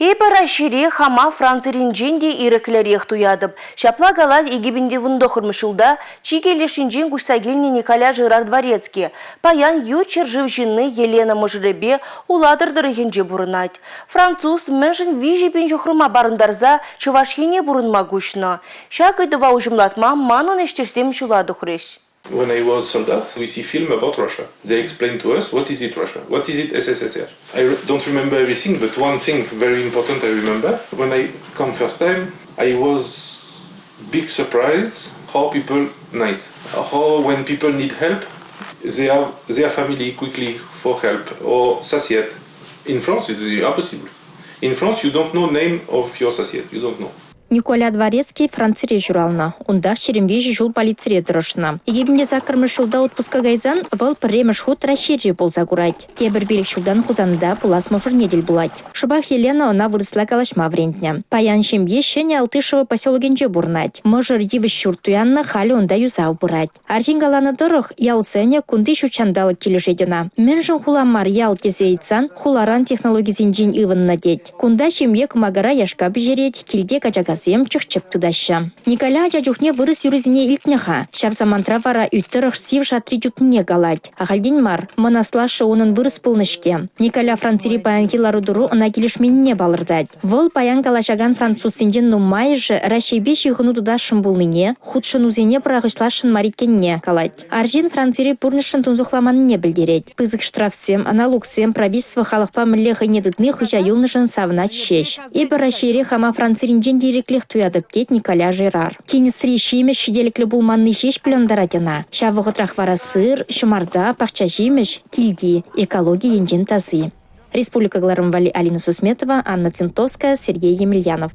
Эпӗ Раҫҫейре хама Франциринчен те ирӗклӗрех туятӑп. Ҫапла калать 2019 ҫулта чикӗ леш енчен куҫса килнӗ Николя Жирар Дворецкий. Паян ют ҫӗршыв ҫынни Елена мӑшӑрӗпе Улатӑр тӑрӑхӗнче пурӑнать. Француз мӗншӗн 3000 ҫухрӑма парӑнтарса Чӑваш Ене пурӑнма куҫнӑ? Ҫак ыйтӑва уҫӑмлатма манӑн ӗҫтешсем ҫула тухрӗҫ. When I was soldat, we see film about Russia. They explain to us what is it Russia, what is it SSSR. I don't remember everything, but one thing very important I remember. When I come first time, I was big surprise how people nice, how when people need help, they have their family quickly for help or society. In France, it's the opposite. In France, you don't know name of your society, you don't know. Николя Дворецкий Францире ҫуралнӑ. Унтах 23 ҫул полицире тӑрӑшнӑ. 2008-мӗш ҫулта отпуска кайсан вӑл пӗрремӗш хут Раҫҫейре пулса курать. Тепӗр пилӗк ҫултан Хусанта пулас мӑшӑрне тӗл пулать. Шӑпах Елена ӑна вырӑсла калаҫма вӗрентнӗ. Паян ҫемье Ҫӗнӗ Алтышево поселокӗнче пурӑнать. Мӑшӑр йывӑҫ ҫурт туяннӑ, халӗ унта юсав пырать. Арҫын каланӑ тӑрӑх, ял сӑнӗ кунти ҫут ҫанталӑк килӗшет ӑна. Мӗншӗн хула мар ял тесе ыйтсан хуларан технологисенчен ывӑннӑ тет. Кунта ҫемье кӑмакара яшка пӗҫерет, килте качакасем чӑх-чӗп тытаҫҫӗ. Николя ача чухне вырӑс юррисене илтнӗ-ха. Ҫав самантра вара ӳт тӑрӑх сив шатри чупнине калать. Ахальтен мар, мӑн аслашшӗ унӑн вырӑс пулнӑ-ҫке. Николя Францири паянхи лару-тӑру ӑна килӗшменнине палӑртать. Вӑл паян калаҫакан французсенчен нумайӑшӗ Раҫҫейпе ҫыхӑну тытасшӑн пулнине, хутшӑнусене пӑрахӑҫласшӑн мар иккенне калать. Арҫын Францире пурнӑҫшӑн тунсӑхламаннине пӗлтерет. Пысӑк штрафсем, налуксем, правительство халӑхпа мӗнле хӑйне тытни хыҫа юлнӑшӑн савӑнать ҫеҫ. Эпӗ Раҫҫейре хама Франциринчен те ирӗклех туятӑп, тет Николя Жерар. Тинӗсри ҫимӗҫ ҫителӗклӗ пулманни ҫеҫ кулянтарать ӑна. Ҫав вӑхӑтрах вара сыр, ҫӑмарта, пахча ҫимӗҫ, килти, экологи енчен таси. Республика кӑларӑм валли Алина Сусметова, Анна Центовская, Сергей Емельянов.